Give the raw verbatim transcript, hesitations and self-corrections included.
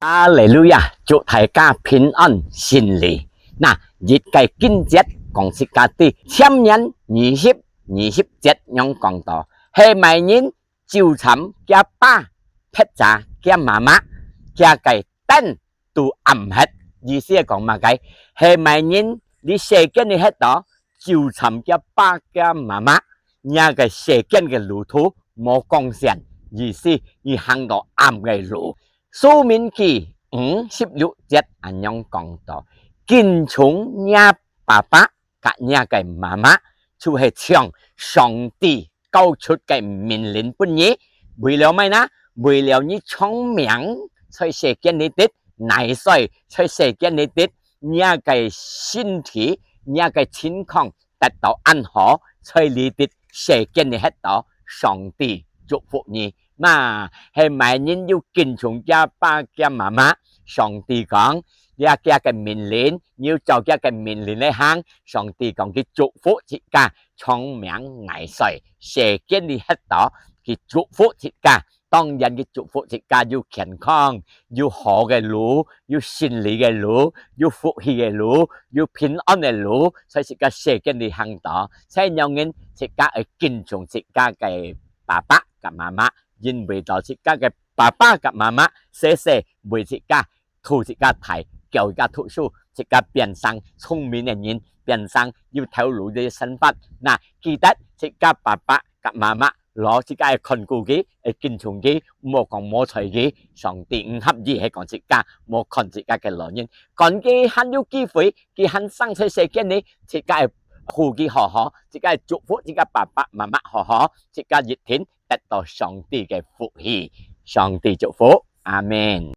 哈利路亞，祝大家平安順利。那，一个經節講自家知，箴言二十、二十節樣講到，係麼人 糾纏厥爸，撇捒厥媽媽，厥个燈都暗忒。意思係講麼个？係麼人你世間裡歇到，糾纏厥爸厥媽媽，若个世間个路途無光線，意思你行到暗个路。申命記五十六節恁樣講到：敬重若爸爸 佮若个媽媽，就係像上帝交出个命令分你。為了麼个呢？為了你長命在世間裡底，耐衰在世間裡底，若个身體，若个情況得到恁好，在這个世間裡歇到，上帝祝福你。嘛，係麼人有敬重厥爸厥媽媽，上帝講，這厥个命令，你有照厥个命令來行，上帝講佢祝福自家，長命耐衰，世間裡歇到，佢祝福自家。當然佢祝福自家有健康，有好个路，有順利个路，有福氣个路，有平安个路，在自家世間裡行到。所以仰般自家愛敬重自家个爸爸佮媽媽，因為到自家个爸爸佮媽媽，細細為自家 渡自家大，教自家讀書，自家變成聰明个人，變成有頭路个生活。那，記得自家爸爸佮媽媽，摎自家愛看顧佢，愛敬重佢，毋好講無睬佢。上帝毋合意係講自家無看自家个老人，看佢還有機會，佢還生在世間裡，自家愛護佢好好，自家愛祝福自家爸爸媽媽好好，自家一定得到上帝个福氣。上帝祝福，阿們。